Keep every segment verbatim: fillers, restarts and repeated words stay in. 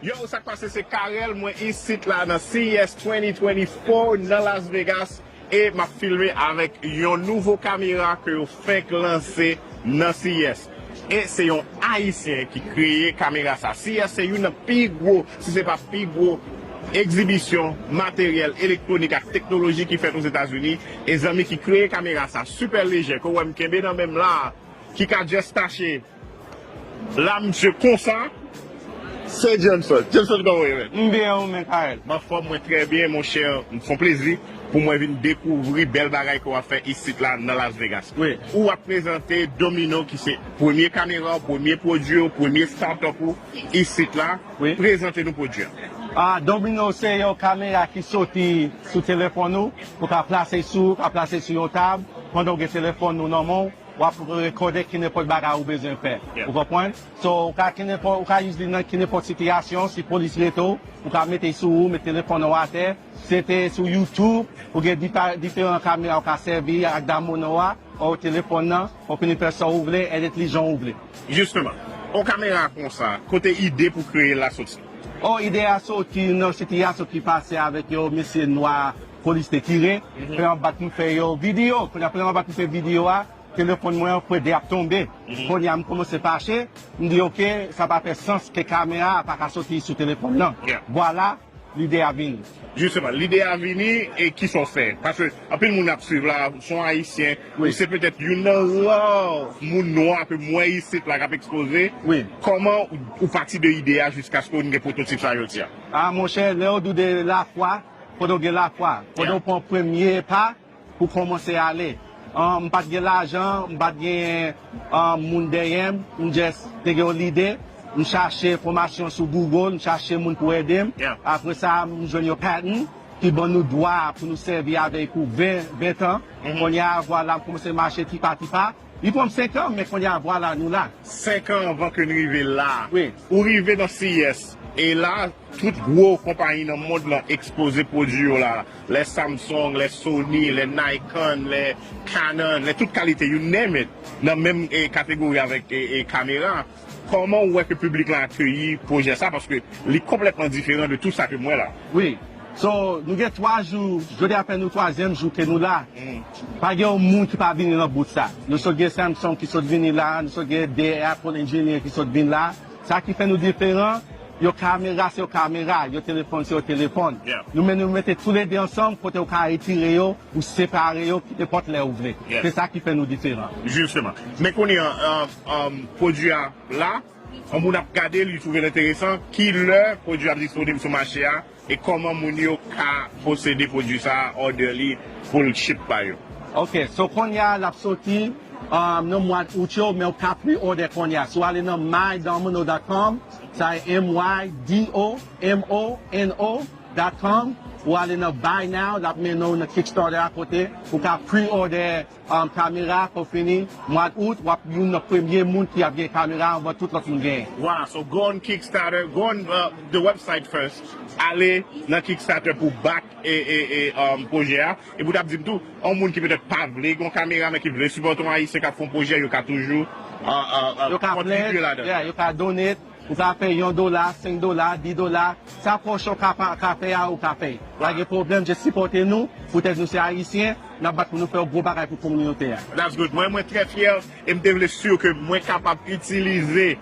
Yo, sa k pase, se Carel, mwen isit la nan C E S twenty twenty-four nan Las Vegas, e m ap filme avèk yon nouvo kamera ke yo fenk lanse nan C E S. E se yon Ayisyen ki kreye kamera sa. C E S se youn nan pi gwo, si se pa pi gwo, egzibisyon materyèl elektwonik ak teknoloji ki fèt Ozetazini. E zanmi ki kreye kamera sa, sipè lejè, ke w wè m kenbe nan men m la, ki ka just tache la, misye konsa, se Johnson. Johnson, kòman w ye, men? M byen, ou menm, Carel? M anfòm, mwen trè byen, monchè. Se yon plezi pou mwen vin dekouvri bèl bagay ke w ap fè isit la nan Las Vegas. Wi. Ou ap prezante Domino, ki se premye kamera w, premye pwodui w, premye startup ou isit la. Wi. Prezante nou pwodui a. Ah, Domino se yon kamera ki soti sou telefòn ou, ou ka plase sou, ou ka plase sou yon tab, pandan w gen telefòn ou nan men w, w ap rekòde ki nenpòt bagay ou bezwen fè. Yeah. Ou konprann? So, ou ka ki nenpòt, ou ka use li nan ki nenpòt sitiyasyon, si polis rete w, ou ka mete sou ou, met telefòn ou atè. Si se te sou YouTube, ou gen dipa-, diferan kamera ou ka sèvi ak Domino a, ou telefòn nan, ou fini fè sa ou vle, edit li jan ou vle. Jisteman, yon kamera konsa, kote ide pou kreye l la soti? Oh, ide a soti nan sitiyasyon ki pase avèk yon mesye nwa polis te tire. Mhm. Pandan m bat pou m fè yon videyo, kounye a pandan m bat pou m fè videyo a, telefòn mwen an frede ap tonbe. Mhm. Kounye a m kòmanse fache, m di, "Ok, sa pa fè sans ke kamera a pa ka soti sou telefòn nan." Yeah. Vwala, lide a vini. Jisteman, lide a vini, e kisa w fè? Paske anpil moun ap swiv la, w se yon Ayisyen, wi, ou se petèt youn nan ra moun nwa ke m wè isit la k ap ekspoze. Wi. Kòman ou, ou pati de ide a jiskaske w gen pwototip sa jodi a? Ah, monchè, lè yo di w de lafwa, fò w gen lafwa. Fò, yeah, w pran premye pa pou kòmanse ale. Ah, m pa t gen lajan, m pa t gen, ah, moun dèyè m, m just te gen yon lide, m chache enfòmasyon sou Google, m chache moun pou ede m. Yeah. Apre sa, m jwenn yon patent ki ban nou dwa pou nou sèvi avè l pou ven, ven tan. Mhm. Kounye a, vwala, m kòmanse mache ti pa ti pa. Li pran m senk an, men kounye a, vwala, nou la. Senk an anvan ke n rive la. Wi. Ou rive nan C E S, e la, tout gwo konpayi nan mond lan ekspoze pwodui yo la. Lè Samsung, lè Sony, lè Nikon, lè Canon, lè tout kalite, you name it, nan menm, e, kategori avèk, e, e, kamera. Kòman w wè ke piblik la akeyi pwojè sa? Paske li konplètman diferan de tout sa ke m wè la. Wi. So, nou gen twa jou, jodi a fè nou twazyèm jou ke nou la. Mm. Pa gen yon moun ki pa vini nan bout sa. Nou sot gen Samsung ki sot vini la, nou sot gen de Apple engineer ki sot vin la. Sa ki fè nou diferan, yon kamera se yon kamera, yon telefòn se yon telefòn. Yeah. Nou men nou mete toulede ansanm, kote w ka retire yo, ou separe yo, nenpòt lè ou vle. Yeah. Se sa ki fè nou diferan. Jisteman. Men kounye a, um, um, pwodui a la, yon moun ap gade l, li twouve l enteresan. Ki lè pwodui a ap disponib sou mache a? E kòman moun yo ka posede pwodui sa a, order li, pou l ship ba yo? Ok, so kounye a l ap soti, um, nan mwa out yo, men w ka pre-order kounye a. Si w ale nan my domino dot com, sa e M Y D O M O N O dot com, ou ale nan buy now, l ap mennen w nan Kickstarter a kote ou ka pre-order, um, kamera pou fini mwa out, w ap youn nan premye moun ki ap gen kamera anvan tout lòt moun genyen. Wow, so go on Kickstarter, go on, uh, the website first. Ale nan Kickstarter pou back e, e, e, um, pwojè a. E pou w t ap di m tou, yon moun ki petèt pa vle gen yon kamera, men ki vle sipòte yon Ayisyen k ap fè yon pwojè, yo ka toujou, uh, uh, uh, kontribye ladan. Yo ka pledge, yeah, yo ka donate. Ou ka fè yon dola, senk dola, dis dola. Sa pwòch ou ka, pa, ka fè a, ou ka fè. Pa gen pwoblèm, just sipòte nou. Poutèt nou se Ayisyen, n ap bat pou nou fè yon gwo bagay pou kominote a. That's good. Mwen, mwen trè fyè e m te vle si ke mwen kapab itilize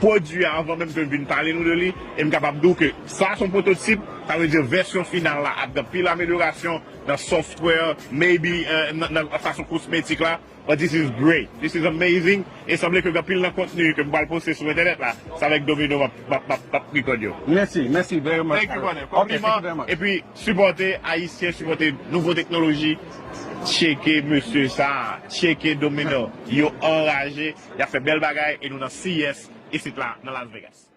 pwodui a anvan menm ke m vin pale nou de li. E m kapab di w ke sa se yon pwototip, sa vle di vèsyon final la ap gen anpil amelyorasyon nan software, maybe, euh, nan, nan fason kosmetik la. But this is great. This is amazing. E sanble ke gen anpil nan kontni ke m pral poste sou entènèt la, se avèk Domino m ap, m ap, m ap, m ap record yo. Mèsi, mèsi very much. Thank you, brother. Ok, thank you very much. Konpliman. Epi, sipòte Ayisyen, sipòte nouvo teknoloji. Tcheke mesye sa, tcheke Domino. Yo anraje, y ap fè bèl bagay, e nou nan C E S, isit la, nan Las Vegas.